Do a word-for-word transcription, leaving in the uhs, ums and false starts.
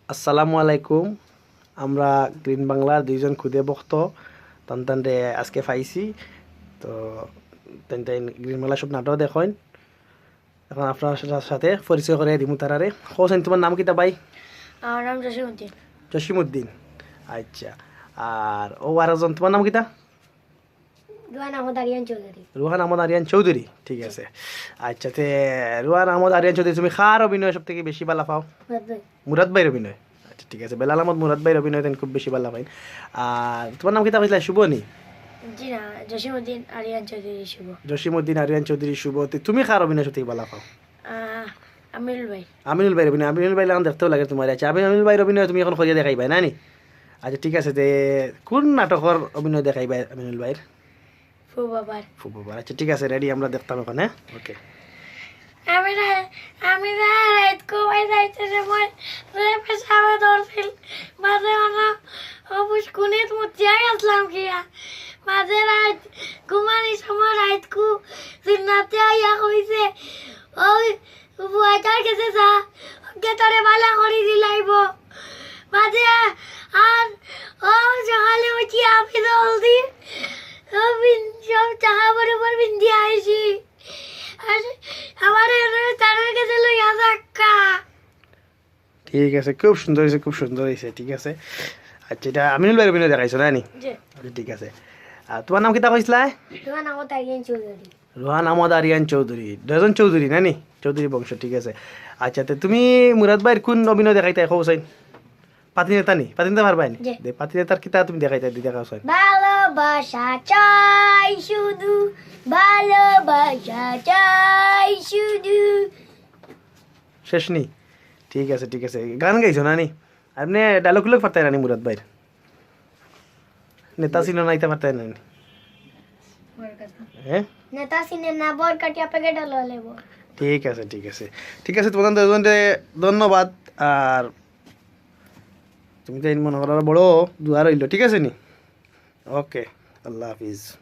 আসসালামু আলাইকুম। আমরা গ্রিন বাংলার দুইজন খুদে ভক্ত তান তানরে আজকে পাইছি। তো তান তান গ্রিন বাংলা সব নাটক দেখইন। এখন আপনার সা-, সাথে পরিচয় করাই দিমু তারারে। কওছাইন, তোমার নাম কিতা ভাই? আমার নাম জসিমউদ্দিন। জসিমউদ্দিন। আচ্ছা। আর ও আরেকজন, তোমার নাম কিতা? রুহান আহমদ আরিয়ান চৌধুরী। রুহান আহমদ আরিয়ান চৌধুরী, ঠিক আছে। আচ্ছা, তে রুহান আহমদ আরিয়ান চৌধুরী, তুমি কার অভিনয় সব থেকে বেশি ভালা পাও? মুরাদ ভাই। মুরাদ ভাইর অভিনয়। আচ্ছা, ঠিক আছে। বেলাল আহমদ মুরাদ ভাইর অভিনয় তাইন খুব বেশি ভালা পাইন। আর তোমার নাম কিতা কইছিলা, শুভ নি? জি না, জসিমউদ্দিন আরিয়ান চৌধুরী শুভ। জসিমউদ্দিন আরিয়ান চৌধুরী শুভ। তে তুমি কার অভিনয় সব থেকে ভালা পাও? আহ, আমিনুল ভাই। আমিনুল ভাইর অভিনয়, আমিনুল ভাই লাখান দেখতেও লাগে তোমার। আচ্ছা, আমিনুল ভাইর অভিনয় তুমি এখন করিয়া দেখাইবায় না নি? আচ্ছা, ঠিক আছে। তে কোন নাটকর অভিনয় দেখাইবায় আমিনুল ভাইর? ফুবাবার। ফুবাবার। আচ্ছা, ঠিক আছে, রেডি, আমরা দেখতাম এখন, হ্যাঁ? ওকে। আমি রা-, আমি রা-, রাইত ঘুমাই যাইতে সময় রে পেশাবে ধরছিল। মাঝে আমরা অবুজ কুনিত মুতিয়া গেছিলাম গিয়া। মাঝে রাইত ঘুমানির সময় রাইত কু জিন্নাতে আইয়া কইছে, "ওই বুয়াইটার গেছে যা, ওকে তোরে বালা করি দিলাইব।" বাদে আর ও সকালে উঠি আমি জলদি ও বিন-, সব টাকা বরাবর বিন্দি আইছি। আর আমার এনে তার গেছে লইয়া যাক্কা। ঠিক আছে, খুব সুন্দর হইছে, খুব সুন্দর হইছে, ঠিক আছে। আচ্ছা, এটা আমিনুল ভাইর অভিনয় দেখাইছো না নি? জি। আচ্ছা, ঠিক আছে। আর তোমার নাম কিতা কইছিলা? তোমার নাম তারিয়ান চৌধুরী। রুহান আহমদ আরিয়ান চৌধুরী, দুইজন চৌধুরী না নি? চৌধুরী বংশ, ঠিক আছে। আচ্ছা, তে তুমি মুরাদ ভাইর কোন অভিনয় দেখাইতায়, কওছাইন? পাতি নেতা নি? পাতি নেতা পারবায় নি? জি। দে, পাতি নেতার কিতা তুমি দেখাইতায়, দি দেখাওছাইন। ভালোবাসা চাই শুধু, ভালোবাসা চাই শুধু। শেষ নি? ঠিক আছে, ঠিক আছে। গান গাইছো না নি? আপনি ডায়লগ উলগ পারতায় না নি মুরাদ ভাইর? নেতা চিনো না, ইতা পারতায় না নি? হ্যাঁ? নেতা চিনে না, বর কাটিয়া প্যাকেট হলো লেবো। ঠিক আছে, ঠিক আছে। ঠিক আছে, তোমাদের দুজনকে ধন্যবাদ। আর তুমি তো এই মনে করো বড় দুয়ার হইল, ঠিক আছে নি? ওকে, আল্লাহ হাফিজ।